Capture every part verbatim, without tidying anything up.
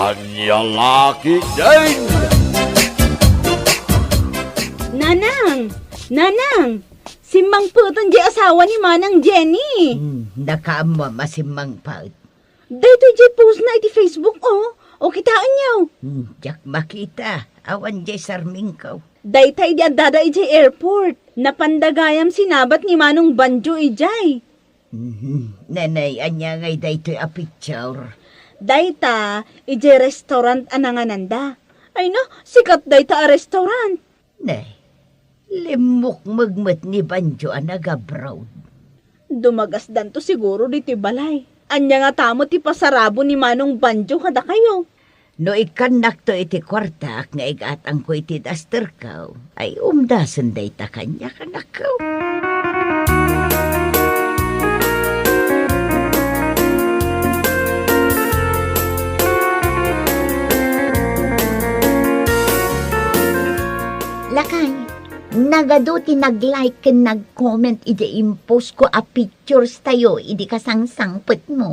Ania la ketdin? Nanang! Nanang! Simmangpeten jay asawa ni Manang Jenny. Hmm, nakaammo a simmangpet. Daytoy jay postna iti Facebook, o. O, kitaenyo. Hmm, diak makita. Awan jay sarmingko. Dayta idi addada idiay airport. Napanda gayam sinabat ni Manong Banjo idiay. Mhm. Nanay, ania ngay daytoy a picture? Dayta, idiay restaurant a nangananda. Ay no, sikat dayta a restaurant. Ne, limmukmeg met ni Banjo a nag-abroad. Dumagasdanto siguro ditoy balay. Ania ngata met ti pasarabo ni Manong Banjo kadakayo? No ikkannakto iti kuartak nga igatangko iti dusterko, ay umdasen dayta kaniak, anakko. Lakay, nagadu ti nag-like ken nag-comment idiay impostko a pictures tayo idi kasangsangpetmo.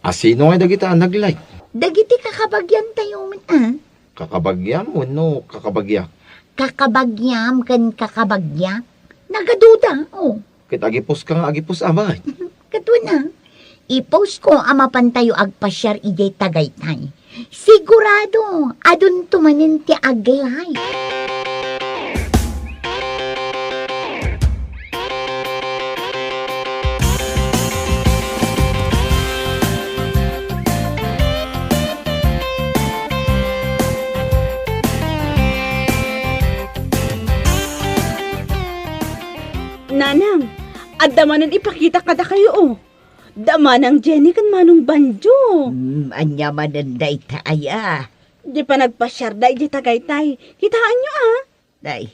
A sino ngay dagita a nag-like? Dagiti kakabagiantayo met, a. Kakabagiam wenno kakabagiak? Kakabagiam ken kakabagiak. Nagaduda, o. Ket agipuska nga agipus a, baket? Kaduana, ipostko a mapantayo agpasiar idiay Tagaytay. Sigurado, adunto manen ti ag-like. Nanang, adda manen ipakita kadakayo, o. Da Manang Jenny ken Manong Banjo. Hmm, ania manen dayta aya? Di panagpasiarda idiay Tagaytay. Kitaenyo, a? Day,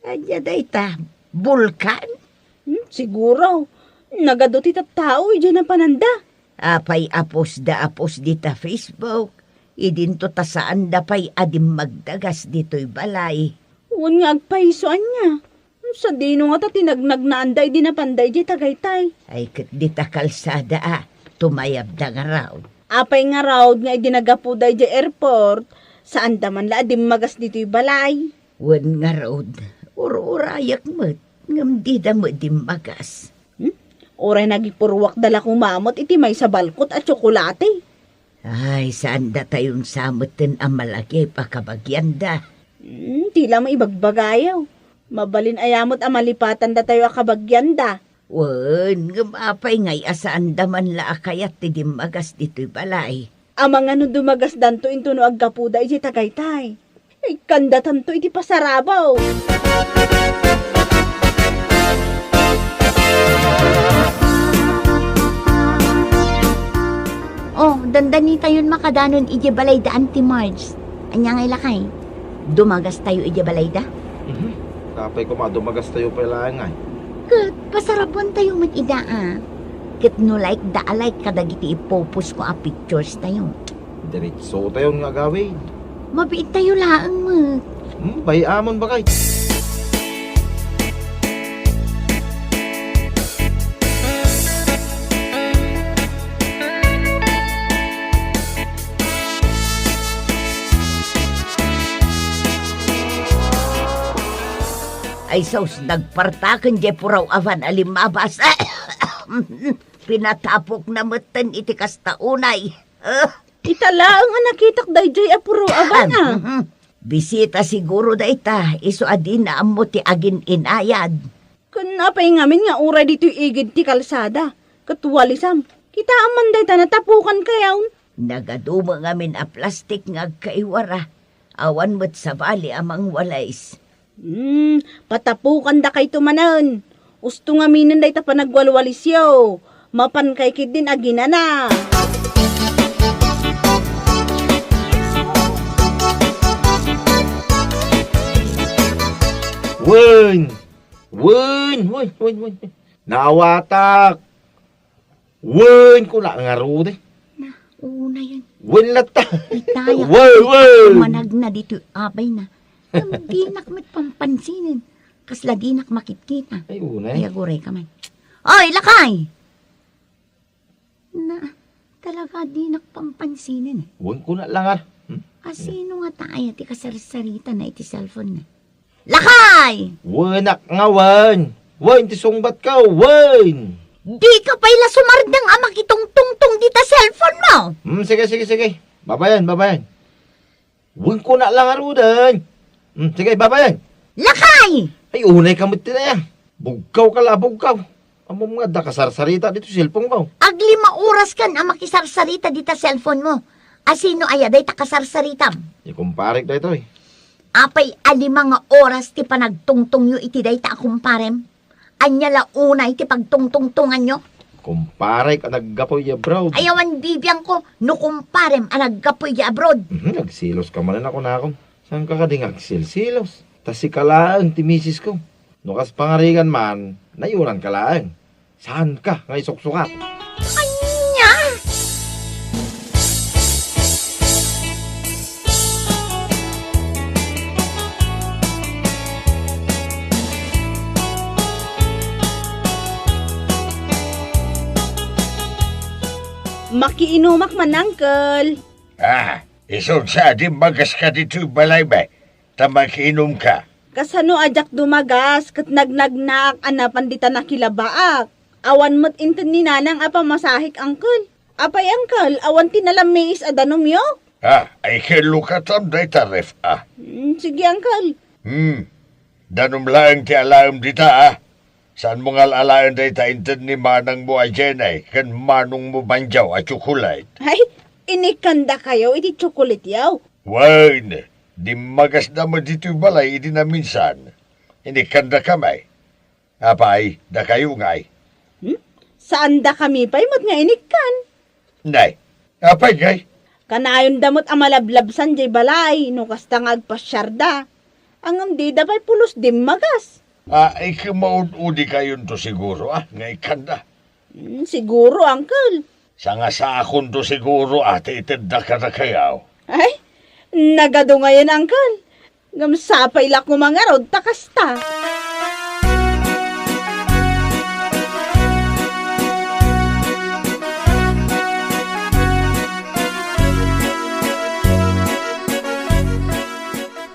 ania dayta? Bulkan? Hmm, siguro. Nagadu ti tattao idiay napananda. Apay a postda a post dita Facebook? Idinto ta saanda pay a dimmagdagas ditoy balay. Wen nga agpayso ania? Sadino ngata ti nagnagnaanda idi napanda idiay Tagaytay? Ay, ket dita kalsada a, tumayabda ngarud. Apay ngarud nga idi naggapuda idiay airport, saanda man la a dimmagas ditoy balay? Wen ngarud, ur-urayak met, ngem dida met dimmagas. Hmm? Uray nagipurruakda la koma met iti maysa balkot a tsokolate. Ay, saandatayon sa metten a malagip a kabagianda. Hmm, ti la maibagbagayo. Mabalin aya met a malipatandatayo a kabagianda. Wen, ngem apay ngay a saanda man la a kayat ti dimmagas ditoy balay? Amangan no dumagasdanto intono aggapuda idiay Tagaytay. Ikkandatanto iti pasarabaw. Oh, dandanitayon makadanon idiay balayda Auntie Marge. Ania ngay lakay? Dumagastayo idiay balayda? Mhm. Apay koma dumagastayo pay laeng ngay. Ket pasarabuantayo met ida a. Ket no like da a like kadagiti ipopost ko a pictures tayo. Diretso tayon nga agawid. Mabiit tayo laeng met. Hmm, bay-amon bakay. Ay sus, nagpartaken diay puraw a van a limmabas. Pinatapokna metten iti kasta unay. Ita laeng a nakitak daydiay a puraw a van a. Mhm. Bisita siguro dayta, isu a dina ammo ti agin-inayad. Ken apay ngamin nga uray ditoy igid ti kalsada, ket walisam. Kitaem man dayta natapukan kayaw. Nagadu met ngamin a plastik nga agkaiwara. Awan met sabali a mangwalis. Hmm, patapukandakayto manen. Usto ngaminen dayta panagwalwalisyo. Mapankay ketdin aginana. Wen! Wen! Wen! Wen! Wen! Naawatak! Wen, kuna ngarud, eh. Na, unayen. Wen latta. Itayak Wen, wen. Managna ditoy abayna. Ngem dinak met pampansinen. Kasla dinak makitkita. Ay, unay. Ay, aguray ka man. Oy, lakay! Na, Talaga, dinak pangpansinen. Wen, kuna la ngarud. Hmm? Asino ngata aya ti kasarsaritana iti cellphone na? Lakay! Wenak nga wen. Wen ti sungbatko, wen! Dika pay la sumardeng a makitungtungtong dita cellphone mo! Hmm, sige, sige, sige. Babaen, babaen. Wen, kuna la ngaruden. Hmm, sige, babaen. Lakay! Ay, unayka met ti daya. Bugkawka la, bugkaw. Ammom nga adda kasarsarita ditoy cellphone mo. Aglima oras kan a makisarsarita dita cellphone mo. Asino aya dayta kasarsaritam? Ni kumparek daytoy. Apay a lima nga oras ti panagtungtongyo iti dayta a kumparem? Ania la unay ti pagtungtungtonganyo? Kumparek a naggapuy abroad. Ay, awan bibiangko no kumparem a naggapuy abroad. Mhm, nagselos ka manen a kunakon. Saanka kadi nga agselselos? Ta sika laeng ti misisko. No kas pangarigan man, nayuranka laeng. Saanka nga isuksukat? Ania? Makiinumak man, Uncle. Ah, isu sa dimmagas ka ditoy balay, bay. Ta makiinumka. Kasano a diak dumagas ket nagnagnaak a napan dita nakilabaak? Awan met inted ni Nanang a pamasahek, Uncle. Apay, Uncle, awan ti nalammiis a danumyo? Ah, ay kello katam dayta ref, ah. Mm, sige, Uncle. Hmm. Danum laeng ti alaem dita, ah. Saanmo nga al-alaen dayta inted ni manangmo a Jenny ken manongmo Banjaw a tsokolate? Ay, inikkandakayo iti tsokolateo? Wen, dimmagasda met ditoy balay idi naminsan. Inikkandakami. Apay, dakayo ngay? Hmm? Saandakami pay met nga inikkan? Nay, apay ngay? Kanayonda met a malablabsan jay balay no kasta nga agpasiarda. Ngem dida pay pulos dimmagas. Ay, kumaud-udi kayonto siguro, ah, nga ikkanda. Hmm, siguro, Uncle. Sangasakonto siguro, ah, ti itedda kadakayo. Ay, nagadungayen, Uncle. Ngem sapay la koma ngarud ta kasta.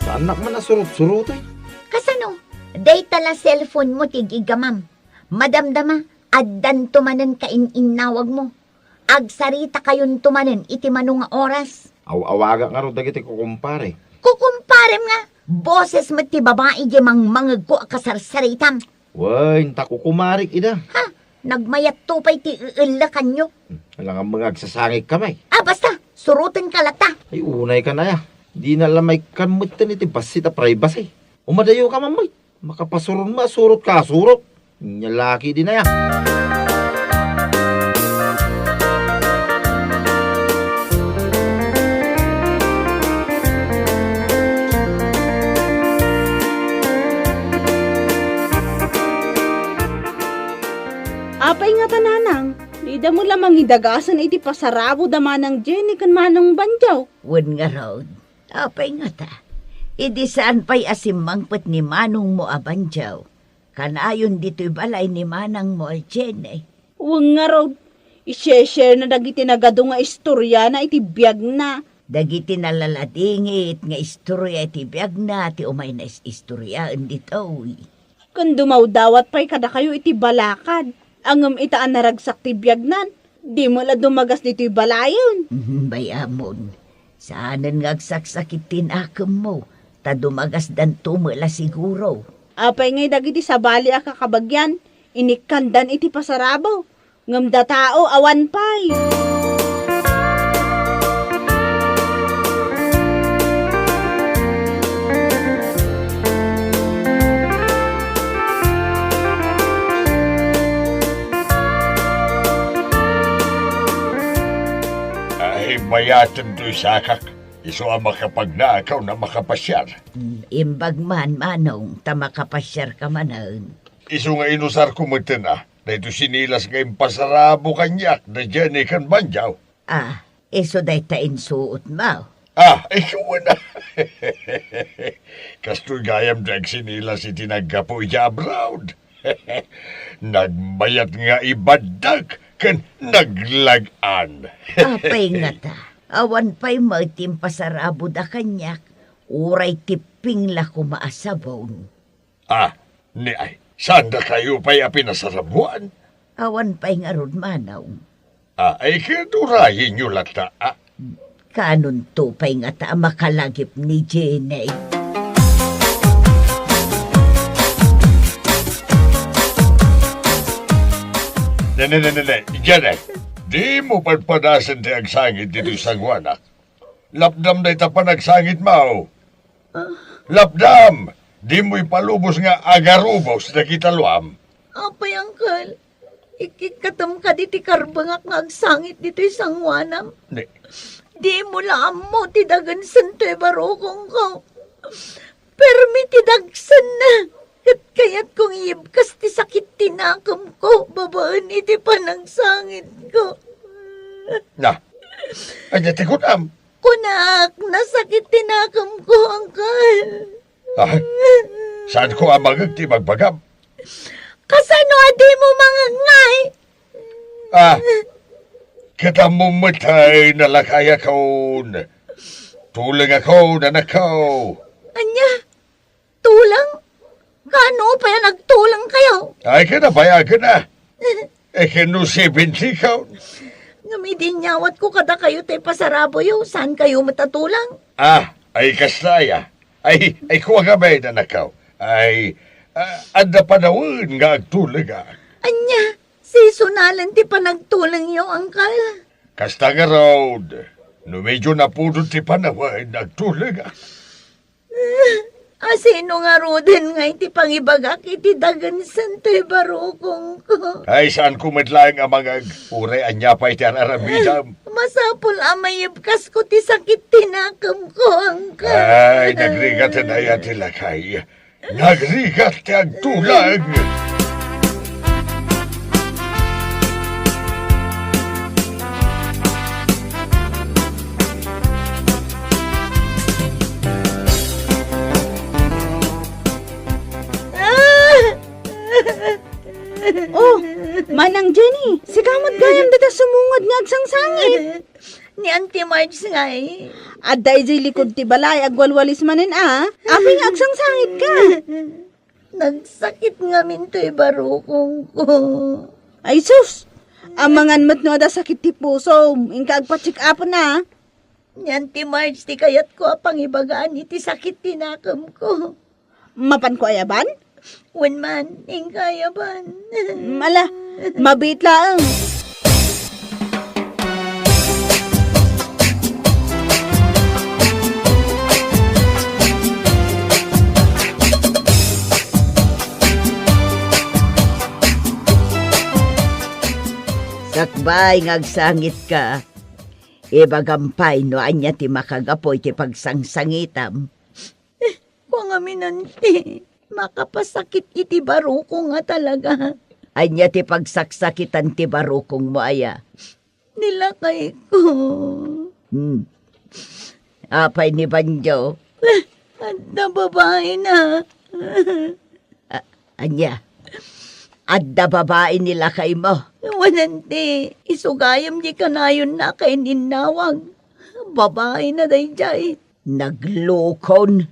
Saannak man a surot-suroten. Kasano? Dayta la cellphone mo ti iggamam. Madamdama, addanto manen kain-innawag mo. Agsaritakayon to manen iti mano nga oras. Aw-awagak ngarud dagiti kukumpare. Kukumparem nga, boses met ti babai di mangmangegko a kasarsaritam. Wen, ta kukumarik ida. Ha? Nagmayatto pay ti eellakanyo. Hmm, alangan mga agsasangik kamay. Ah, basta, suroten ka latta. Ay, unay ka na ya. Di na la maikkan metten iti bassit a privacy. Umadayo ka, mamay. Makapasuron mo, surot ka, surot. Nya laki di na ya. Apay nga ta, Nanang, dida mo la mangidagasen iti pasarabo da Manang Jenny ken Manong Banjaw? Wen ngarud, apay nga ta, idi saan pay a simmangpet ni manongmo a Banjaw, kanayon ditoy balay ni manangmo a Jenny. Wen ngarud, i-share-share na dagiti nagadu nga istoriana iti biagna. Dagiti nalaladingit nga istoria iti biagna ti umayna is-istoriaen ditoy. Ken dumawdawat pay kadakayo iti balakad. Ngem ita a naragsak ti biagnan, di met la dumagas ditoy balayen. Mhm, bay-amon. Saanen nga agsaksakit ti nakemmo, ta dumagasdanto met la siguro. Apay ngay dagiti sabali a kakabagyan, inikkandan iti pasarabo, ngem datao awan pay. Ay, bayaten toy sakak. Isu a makapagnakaw na makapasiar. Mm, imbag man, Manong, ta makapasiar ka manen. Isu nga inusar ko metten a, daytoy sinilas nga impasarabo kaniak da Jenny ken Banjaw. Ah, isu dayta insuot mo? Ah, isu na. Kastoy gayam ti agsinilas iti naggapu iti abroad. Nagmayat nga ibaddak. ken naglag-an. Apay ngata, awan pay met ti impasaraboda kaniak, uray tipping la koma a sabon. Ah, ni ay, saan dakayo pay a pinasarabuan? Awan pay ngarud, manong. Ah, ay, ket urayenyo latta, ah. Kanonto pay ngata a makalagip ni Jenny? Ne, ne, ne, ne, ne. Jenny, dimo padpadasen ti agsangit ditoy sangoanak. Lapdam dayta panagsangitmo. Ah. Lapdam! Dimo ipalubos nga agarubos dagita luam. Apay, Uncle? Ikkikkatem kadi ti karbengak nga agsangit ditoy sangoanam? Ni- Dimo la ammo ti dagensen toy barukongko. Permi ti dagsenna. Ket kayatko nga iyebkas ti sakit ti nakemko babaen iti panagsangitko. Na, ania ti kunam? Kunak, nasakit ti nakemko, Uncle. Ah, saanko a mangngeg ti ibagbagam? Kasano a dimo mangngeg ngay? Ah, ket ammom met a nalakayakon. Tulengakon, anakko. Ania? Tuleng? Kaano pay a nagtulengkayo? Ay, ket nabayagen a. Eh, ken no seventy ka. Ngem idi inyawatko kadakayo ti pasaraboyo, saankayo met a tuleng? Ah, ay, kasta aya. Ay, ay, kua gamin, anakko. Ay, ah, adda panawen nga agtulengak. Ania? Sisonalen ti panagtulengyo, Uncle? Kasta ngarud, no medyo napudot ti panawen, agtulengak. A sino ngaruden ngay ti pangibagak iti dagensen toy barukongko? Ay, saanko met laeng a mangngeg, uray ania pay ti ar-aramidem. Masapul a mayebkasko ti sakit ti nakemko, Uncle. Ay, nagrigat aya ti lakay. Nagrigat ti agtuleng. Oh, Manang Jenny, sika met gayam dita sumungod nga agsangsangit. Ni Auntie Marge ngay. Adda idiay likod ti balay, agwalwalis manen a. Apay nga agsangsangit ka? Nagsakit ngamin toy barukongko. Ay sus! Amangan met no adda sakit ti pusom, inka agpa-check-upen a. Ni Auntie Marge ti kayatko a pangibagaan iti sakit ti nakemko. Mapanko ayaban? Wen man, inka ayaban. Ala, mabiit laeng. Sakbay nga agsangitka, ibagam pay no ania ti makagapu iti pagsangsangitam. Kua ngamin, Auntie, makapasakit iti barukong a talaga. Ania ti pagsaksakitan ti barukongmo aya? Ni lakayko. Hmm. Apay ni Banjo? Adda babaina. A-, ania? Adda babai ni lakaymo? Wen, Auntie, isu gayam diay kanayonna a kaininnawag. Babaina daydiay. Naglukon.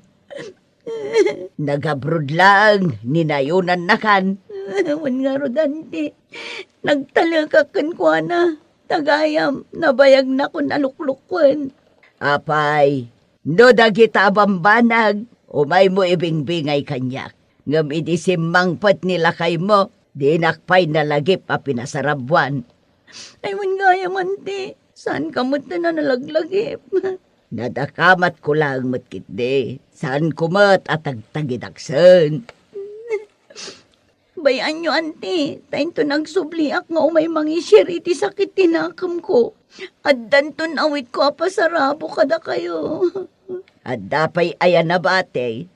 Nag-abroad laeng ni nayonannakan. Wen ngarud, Auntie, nagtalekak kenkuana. Ta gayam, nabayagnakon a luklukoen. Apay, no dagita a bambanag, umaymo ibingbingay kaniak. Ngem idi simmangpet ni lakaymo, dinak pay nalagip a pinasarabuan. Ay, wen gayam, Auntie, saanka metten a nalaglagip? Nadakamatko laeng met ketdi. Saanko met a tagtagidaksen. Bay-anyo, Auntie, ta inton agsubliak nga umay mangishare iti sakit ti nakemko, addanton awitko a pasarabo kadakayo. Adda pay aya nabati?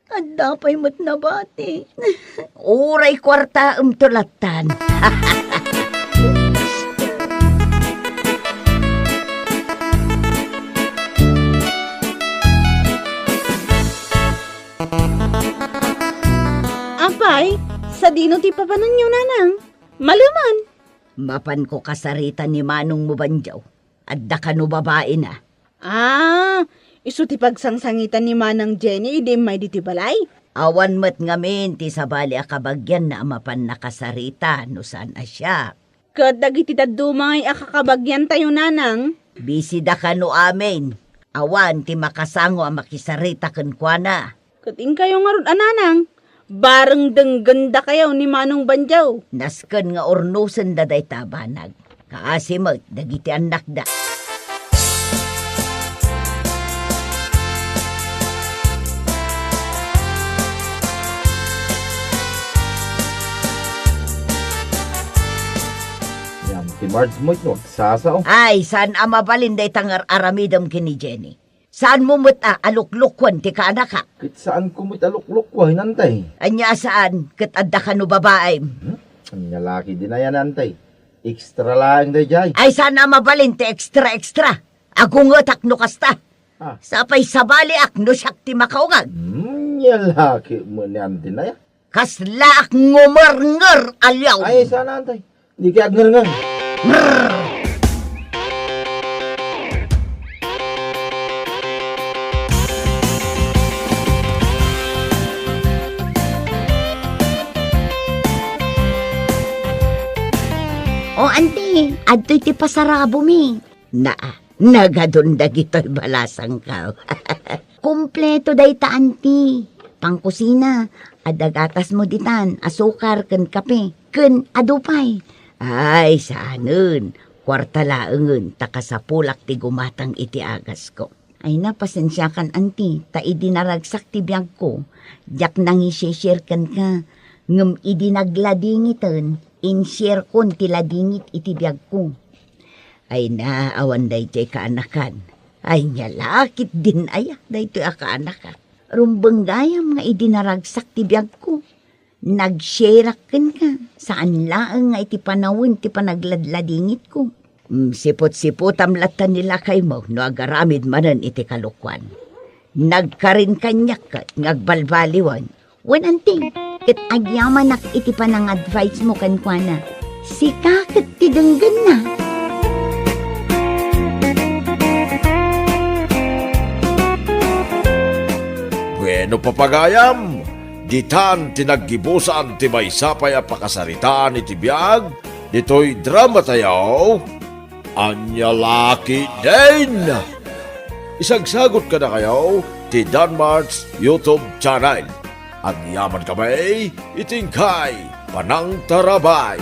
Adda pay met nabati. Uray kuartaemto lattan. Apay, sadino ti papanonyo, nanang? Maleman. Mapanko kasarita ni manongmo Bandiaw. Adda kano babaina? Ah, isu ti pagsangsangitan ni Manang Jenny idi immay ditoy balay? Awan met ngamin ti sabali a kabagianna a mapan nakasarita no saan a siak. Ket dagiti dadduma ngay a kakabagiantayo, Nanang? Bisida kano amin. Awan ti makasango a makisarita kenkuana. Ket inkayo ngarud a Nanang, bareng denggenda kayo ni Manong Bandiaw. Nasken nga urnosenda dayta a banag. Kaasi met dagiti annakda. Yan, ti Marge mo ito, nagsasao. Ay, saan a mabalin dayta nga ar-aramidem ken ni Jenny. Saanmo met a aluklukwan ti kaanakak? Ket saanko met aluklukwan, Antay. Ania a saan, ket adda kano babaim? Hmm? Ania la ketdin aya, Antay. Extra laeng daydiay. Ay, saan a mabalin ti extra-extra. Agungetak no kasta. Ah. Sapay sabaliak no siak ti makaungag. Hmm, ania la ket met ni Antay aya. Kaslaak ngumernger, aliaw. Ay, saan, Antay. Di kay agngerngang. O, anti, adtoy ti pasarabomi. Naa, nagadun dagitoy balasangko. Kompleto dayta, anti. Pangkusina, adda gatasmo ditan, asukar ken kape, ken adu pay. Ay, saanen, kuarta laengen ta kasapulak ti gumatang iti agasko. Ay na, pasensiakan, anti, ta idi naragsak ti biagko, diak nangisishare kenka, ngem idi nagladingiten, inshare kon ti ladingit iti biagko. Ay na, awan daytoy kaanakan. Ay, nia la ketdin aya daytoy a kaanakan. Rumbeng gayam nga idi naragsak ti biagko, nagshareak kenka, saan laeng nga iti panawen ti panagladladingitko. Mm, sipot-sipotam latta ni lakaymo no agaramid manen iti kalokuan. Nagkarin kaniak ket nga agbalbaliwen. Wen, anti, ket agyamanak iti panangadvicemo kenkuana. Sika ket ti denggenna. Bueno, papagayam, ditan ti naggibusan ti maysa pay a pakasaritaan iti biag ditoy dramatayo. Ania la ketdin? Isagsagot kadakayo ti Danmart's YouTube channel. Agyamankami iti inkay panangtarabay.